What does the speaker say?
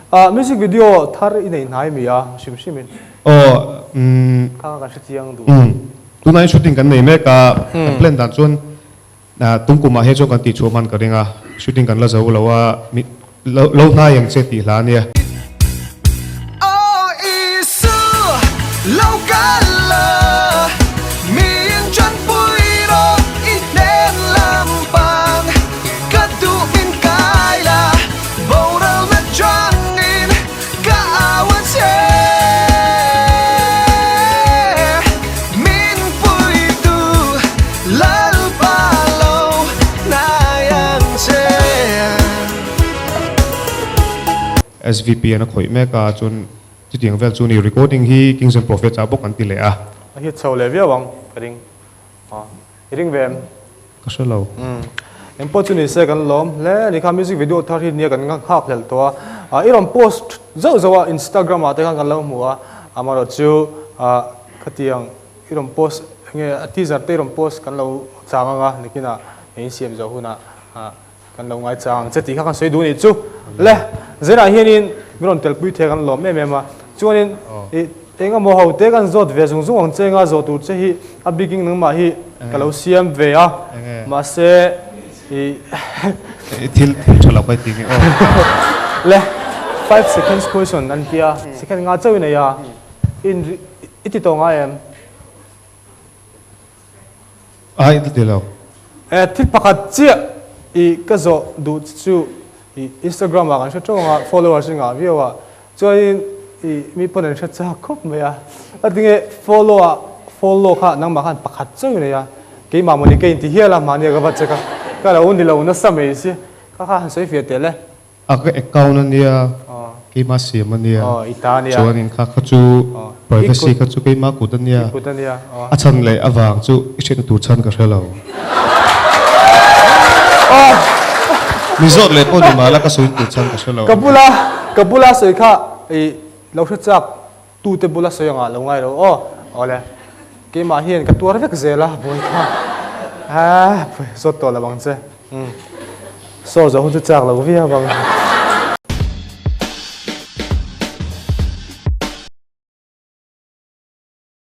Ah music video thar i nei hnai mi a hrim hrim in. Aw umm. Khang a kan hre chiang duh. Umm tunah hian shooting kan nei mek a, kan plan dan chuan tum kumah hian chuan kan tihchhuah hman ka ring a, shooting kan la zo lo a, mi lo hnai ang che tih hla a nia. Aw Isu lo kal la, min chanpui rawh i hnen lampang, ka duh min kai la, boralna changin ka au a che. Min puitu Lalpa lo hnai ang che. SVP an a khawih mek a, chuan chutiang vel chu ni recording hi Kings and Prophets ah bawk an ti leh a. A hit chho leh viau ang ka ring a, i ring ve em? Ka hre lo. Umm engpawh chu ni se kan lawm hle a ni kha music video thar hi nia kan nghak hlelh tawh a, ah i rawn post zauh zauh a Instagram ah te khan kan lo hmu a, amaherawh chu ah khatiang i rawn post enge a teaser te i rawn post kan lo chang ang a nikinah insiam zawh hunah ah Kan lo ngaichang ang che tih kha kan sawi duh a nih chu. Le, zenah hianin min rawn telpui thei a kan lawm em em a. Chuanin i eng emaw ho te kan zawt ve zung zung ang che anga zawh tur che hi a biking nangmah hi ka lo siam ve a. Mahse i. Thil tha lo ka ti nge aw. Le, 5 seconds question an tia, second nga chauh i nei a, i ti tawh ngai em? Ai ka ti lo. E thil pakhat chiah i ka zawh duh che chu i Instagram ah kan hre tawng a followers i ngah viau a chuanin i mi pawn an hre chak khawp mai a a tinge follow ah follow kha nangmah khan pakhat chauh i nei a keimah mawni ka inti hial a mahni a ka va check a ka lo ni lo nasa mai si kha kha han sawi fiah teh le. A ka account a nia, keimah siam a nia, chuanin kha kha chu privacy kha chu keimah kut a nia, a chhan leh avang chu i hriatna tur chhan ka hre lo. Mi zawt leh pawh ni mah la ka sawi tur chhan ka hre lo. Ka bula ka bula sawi kha i lo hre chak tute bula sawi angah lo ngai lo aw. Awle keimah hian ka tuar vek zel a buai kha a zawt tawh lo ang che. Saw zawh hun chu chak lo viau ang.